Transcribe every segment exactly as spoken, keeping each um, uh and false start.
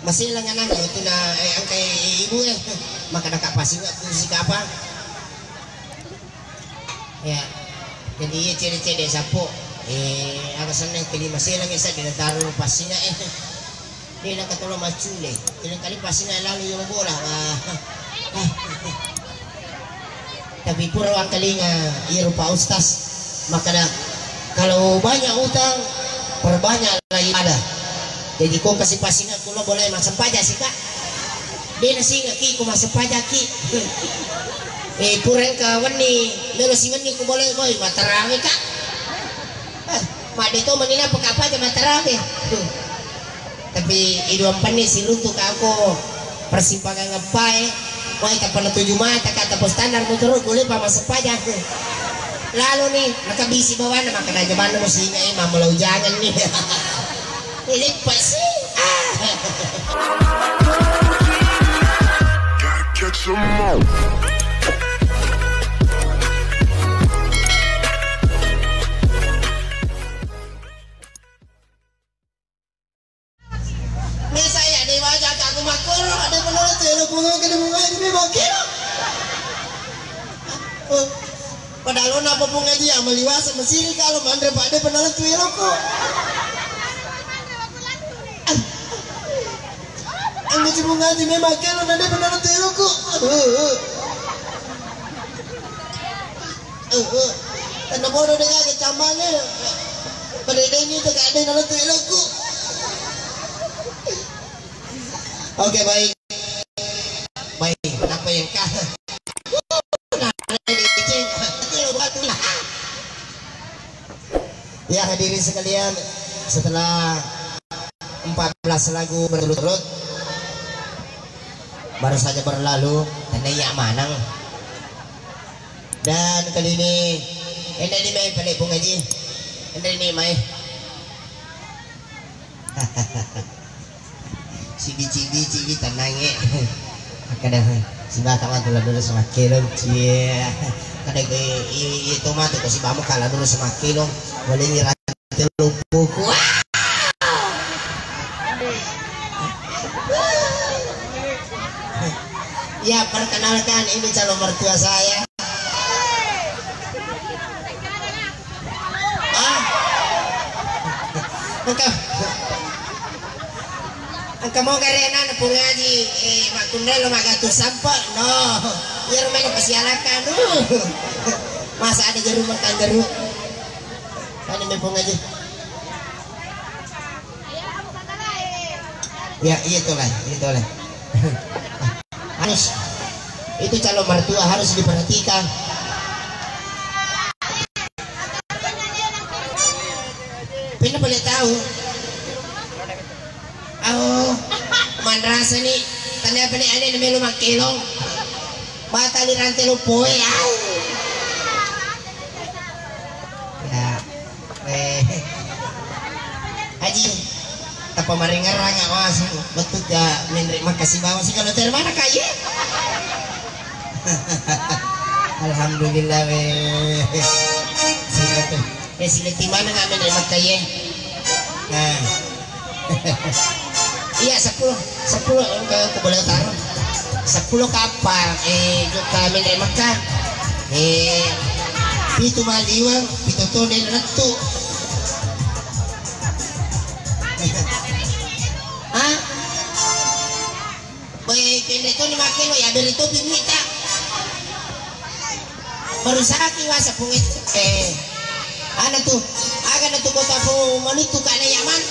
Maselang ananna wettunna, eh, engka, eh, ibu, eh. Makkeda ka pasingakku sikapa. Ya. Jadi iya cede-cede sappo. Eh, aga senna kelima selang, eh, seddi nataro passinga, eh. Dé' nakatolo maccule. Keleng kali passinga lalu yolo bola. Ah. Tapi pura wangkalinga iyaro Pak Ustaz makkeda, kalau banyak utang, perbanyaklah ibadah. Jadi ko kasi passinga kulo boleh massempajang sika. Dé' nasinga ki ko massempajang ki. Eh, pura engka wenni, melo si wenni ko boleh boy mattarawe ka. Eh, madde to menina pekapa aja mattarawe. Tapi iduampenni siruntu kako persimpangan eppae, wae tappa natuju mata ka tappa standar motoro gole pa massempajang. Lalo ni, maka bisi bawana, maka nanya mana musinga, eh, mamula ujangan ni. Ini pasti. Ah. Gotta catch 'em all. Mesa ya, dé' waja aku makkoro, ada menolak tuh, lo pungo ke dé' pungo ini makkoro. Oh, padahal lo napa pungo dia meliwasa mesiri kalau mandre pak dé' penolak tuh lo kok. Anggo ci pungo di memang kelo na dé' penolak tuh lo kok. Eh, eh. Tenna bodo de' gaga cambangnge. Pada dé' ni tu ka dé' nalettu' ilokku. Oke, baik. Baik, apa yang kah? Ya, hadirin sekalian, setelah empat belas lagu berturut-turut baru saja berlalu, tenna iya maneng. Dan kali ini, enre ni mai pale Pung Haji. Enre ni mai. Cibi-cibi, cibi, tenang, eh. Kada, sibata matu la dulu semakelong, cie. Kada ke, i, i, itu matu ko sibamu kala dulu semakelong. Boleh ngira Teluppuku. Ya, perkenalkan, ini calon mertua saya. Ah. Engka, engka mau karena nepung ngaji, eh, makkunrelo magatu sampe, no. Biar melo kesialakan, uh. Masa ada jarum makan jeruk. Kan ini nepung ngaji. Ya, iya, itulah, itulah. Harus, itu calon mertua harus diperhatikan. Pina boleh tahu. Oh, manrasa ni, tanda pene ane melu makkelong. Batali rante lo poe, au. Ya. Eh. Haji, tappa maringerrang awasu, betul ya, menre makasih bawa sih kalau dari mana kak ye? Alhamdulillah, weh. Sila tu. Eh, sila di mana nggak menre makasih ye? Nah. Iya, sepuluh, sepuluh, eh, ke, ke boleh taruh. Sepuluh kapal, eh, juga menre Mekah. Eh, pitu maliwang, pitu tone lettu. Hah? Boe, kende toni makkelo, ya beri topi mita. Baru saki wasa pung itu. Eh, ana tu, aga na tu kota pu manutu ka na yaman.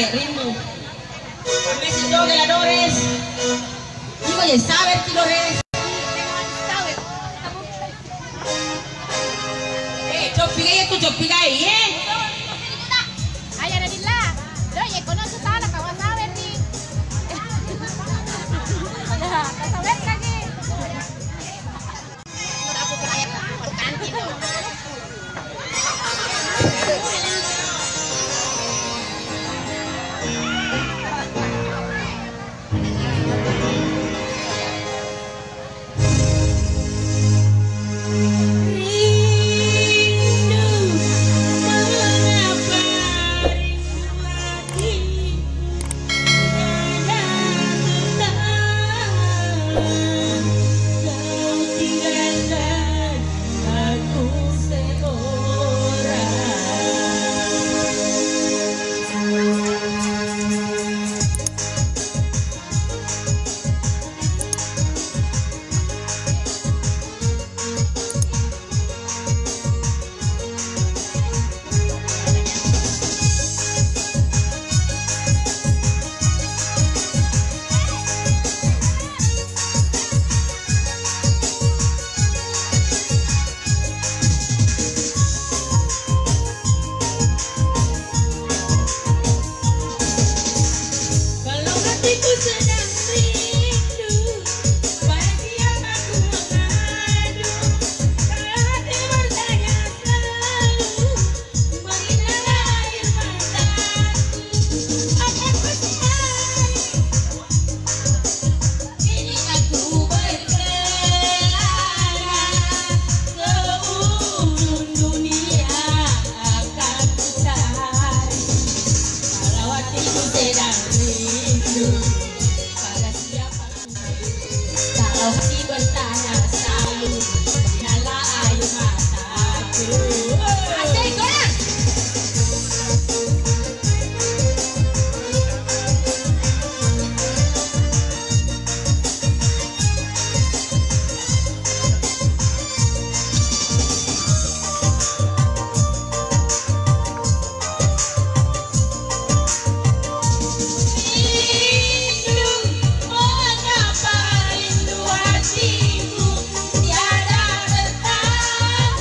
rindu. Mesi joge la Dores. Iko je sawer ki Dores. Eh, coppi kai tu, coppi kai, eh. Ayah Nadilla, doi, ekono sutana kawa sawer ni. Kasawer lagi. Kalau hatiku sedang rindu, pada siapa ku mengadu? Kalau hati bertanya selalu, berikanlah air mataku. Akan ku cari. Ini aku berkelana, seluruh dunia akan ku cari. Kalau hatiku sedang rindu, pada siapa ku, kalau hati bertanya selalu, berikanlah air mataku. Asik, goyang. Rindu, mengapa rindu hatiku tiada bertahan?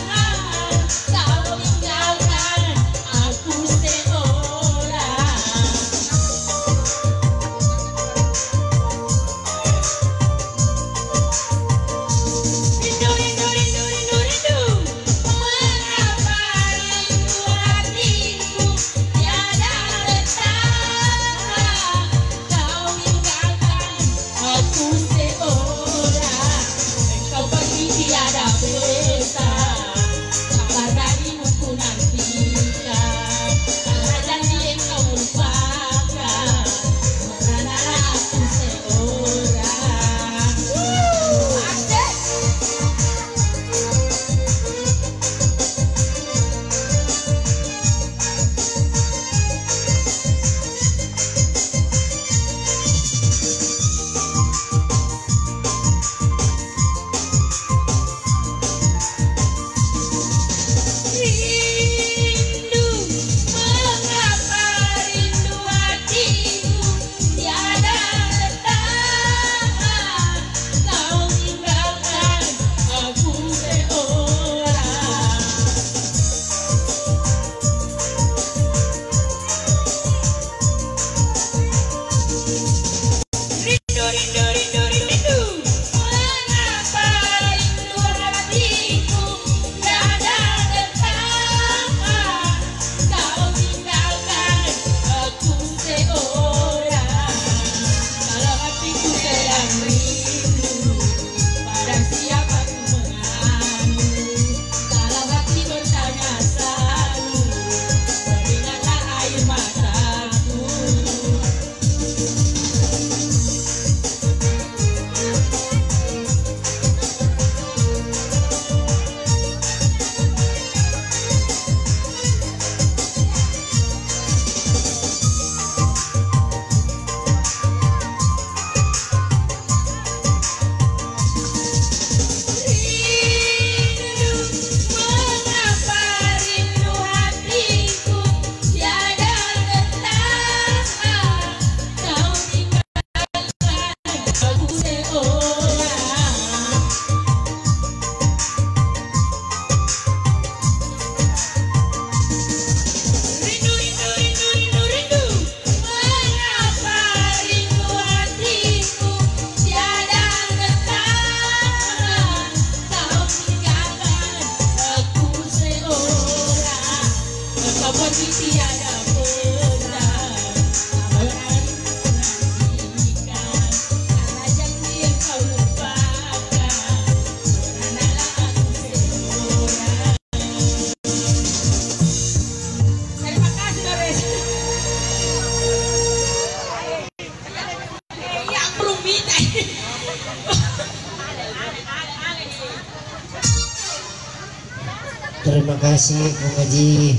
Terima kasih, Pung Aji.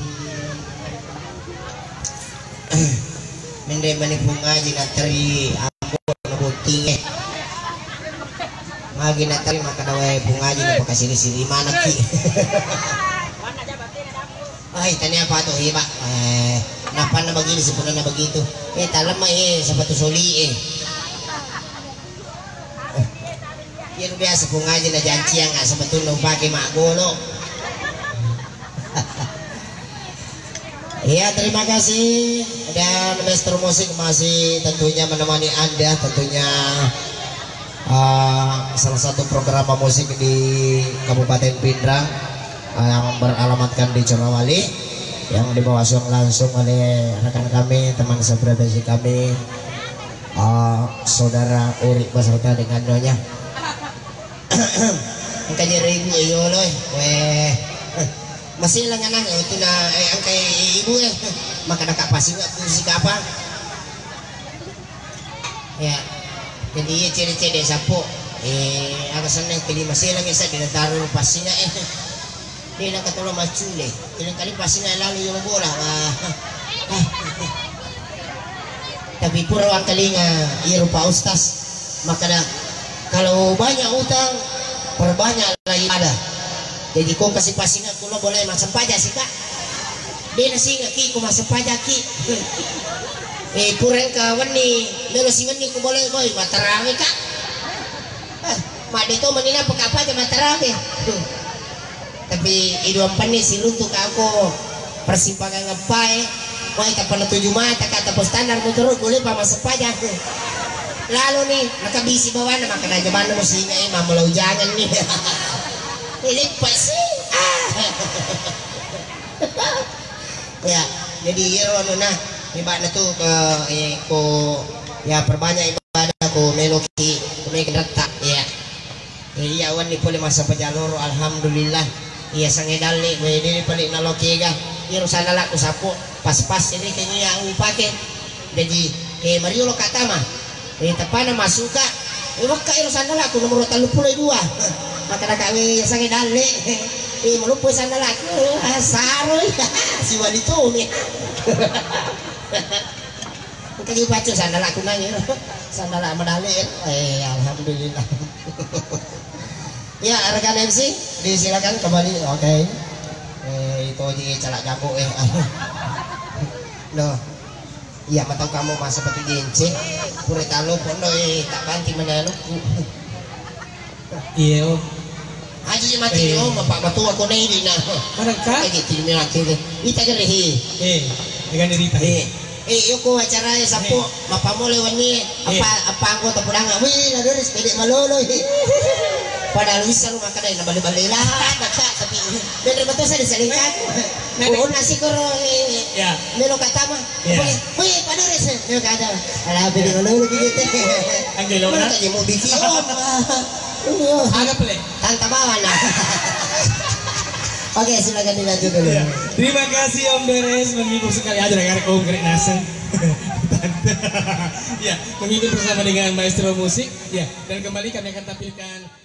Menre mani Pung Aji nateri ambo na bottinge. Magi nateri makkeda wae Pung Aji napakasiri-siri manakki. Ai, tania apa tu hebat. Eh, napanna begini, sebenarnya begitu. Eh, talem, eh, sepatu soli, eh. Iyaro biasa Pung Aji najanciang, ah, sebetulna upake maggolo. Iya, terima kasih. Dan Maestro Musik masih tentunya menemani Anda, tentunya, ah, salah satu program musik di Kabupaten Pinrang, ah, yang beralamatkan di Colawali, yang dibawa langsung oleh rekan kami, teman seprofesi kami, ah, Saudara Uri beserta dengan Nyonya. Engka jero ibu e yolo e. Weh. Masih lengan nang, eh, tuna, eh, engka ibu e. Maka dekat pasti nggak tuh si kapa. Ya. Jadi iya cede-cede sapo. Eh, aga senna kelima selang e, sa dina taru pasti nggak, eh. De' nengka tolo maccule, kelengkali passinga lalu yolo bola. Wah. Tapi pura wangkalinga iyaro Pak Ustaz makkeda, kalau banyak utang, perbanyaklah ibadah. Jadi ko kasi passinga kulo bola massempajang sika. De' nasinga ki ko massempajang ki. Eh, pura engka wenni, melo si wenni ko bola boy, matarawe ka. Eh, madde to menina peka paja matarawe. Tapi iduampenni siruntu kako persimpangan eppae, wae tappa natuju mata ka tappa standar motoro gule pa massempajang. Lalo ni, maka bisi bawana, maka naja manna musinga e, mamma lau jangan ni. Ini pasti. Ah. Ya, jadi iyaro anuna, ibana tu ke, eh, ko, ya, perbanyak ibadah ko meloki, ko meloki retta, ya. Eh, iya, wenni pole massempajang loro, alhamdulillah. Iya, sange dalle, we, de pale nalokega. Iyaro sandalaku sappo, pas-pas ini kayaknya yang upake. Jaji, eh, mariolo ka tama. Eh, teppana massuka. Eh, wekka ero sandalaku nomoro telluppulo dua. Makkeda ka, we, sange dalle. Eh, maloppo sandalaku, ah, saroi. Siwali toni. Engka gi paccu sandalaku nang ero. Sandala madale. Eh, alhamdulillah. Ya, rekan M C, disilakan kembali. Oke. Eh, itu ji calak jago, eh. Loh. Iya, matau kamu masa peti gence. Pura talo pondo, eh, tak ganti menanukku. Iya, Om. Aji mati, eh. Om, apa matua ko nei dina. Mana ka? Aji timi laki ni. Ita gere he. Eh, dengan diri tahe. Eh. Eh, yoko acara e sappo, eh, mappamole wenni, eh, apa, apa anggota pudangnga. Wih, la Doris, pede malolo. Padahal bisa lu makan na bale-bale lah, tapi bener betul saya diselingkan. Nah, oh, nasi koro, eh, ya, melo katama. Ya. Wih, wih, Pak Doris, melo kata. Alah, pede malolo gitu. Anggelo, mana na? Tadi mau bikin, oh. Iya. Ada play. Tanta bawa na. Oke, silakan dilanjut dulu. Iya. Terima kasih Om Beres, menghibur sekali aja, dengar Om Grek Naseng. Tante. Ya, menghibur bersama dengan maestro musik. Ya, dan kembali kami akan tampilkan